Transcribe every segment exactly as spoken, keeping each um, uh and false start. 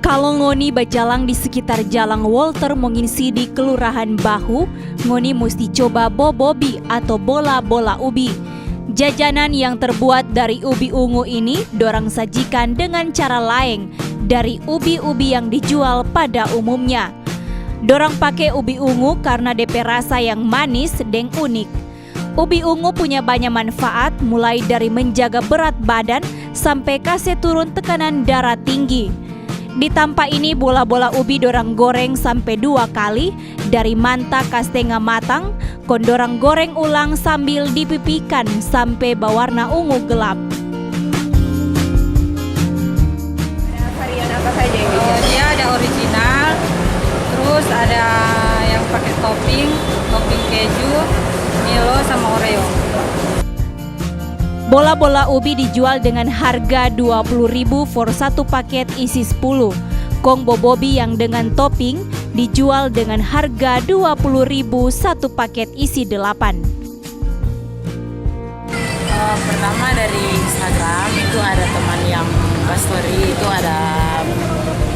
Kalo ngoni bajalang di sekitar Jalang Walter Monginsidi, Kelurahan Bahu, ngoni musti coba bobobi ato bola-bola ubi. Jajanan yang terbuat dari ubi ungu ini dorang sajikan dengan cara laeng dari ubi-ubi yang dijual pada umumnya. Dorang pake ubi ungu karna de pe rasa yang manis deng unik. Ubi ungu punya banya manfaat, mulai dari menjaga berat badan sampe kase turun tekanan dara tinggi. Di tampa ini, bola-bola ubi dorang goreng sampe dua kali, dari manta ka stenga matang, kong dorang goreng ulang sambil dipipikan sampe bawarna ungu gelap. Ada varian apa saja yang dijual? Eh, dia ada original, terus ada yang pakai topping, topping keju, Milo, sama Oreo. Bola-bola ubi dijual dengan harga dua puluh ribu for satu paket isi sepuluh. Kong bobobi yang dengan topping dijual dengan harga dua puluh ribu satu paket isi delapan. Eh, pertama dari Instagram, itu ada teman yang ba-story, itu ada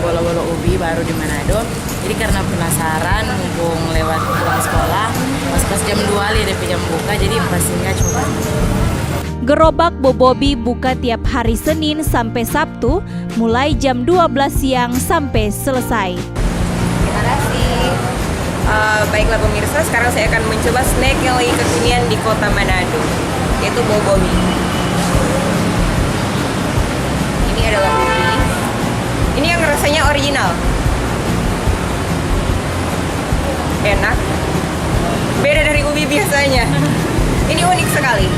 bola-bola ubi baru di Manado. Jadi karena penasaran, mumpung lewat pulang sekolah, pas-pas jam dua lia de pe jam buka, jadi pas singgah coba. Gerobak Bobobi buka tiap hari Senin sampe Sabtu, mulai jam dua belas siang sampe selesai. Terima kasih. Eh, baiklah pemirsa, sekarang saya akan mencoba snack yang lagi kekinian di kota Manado, yaitu Bobobi. Ini adalah ubi. Ini yang rasanya original. Enak. Beda dari ubi biasanya. Ini unik sekali.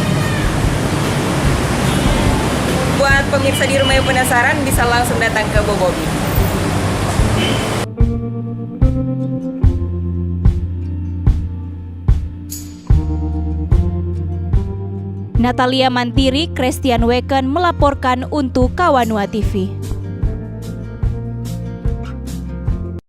Buat pemirsa di rumah yang penasaran, bisa langsung datang ke Bobobi. Natalia Mantiri, Christian Weken melaporkan untuk Kawanua T V.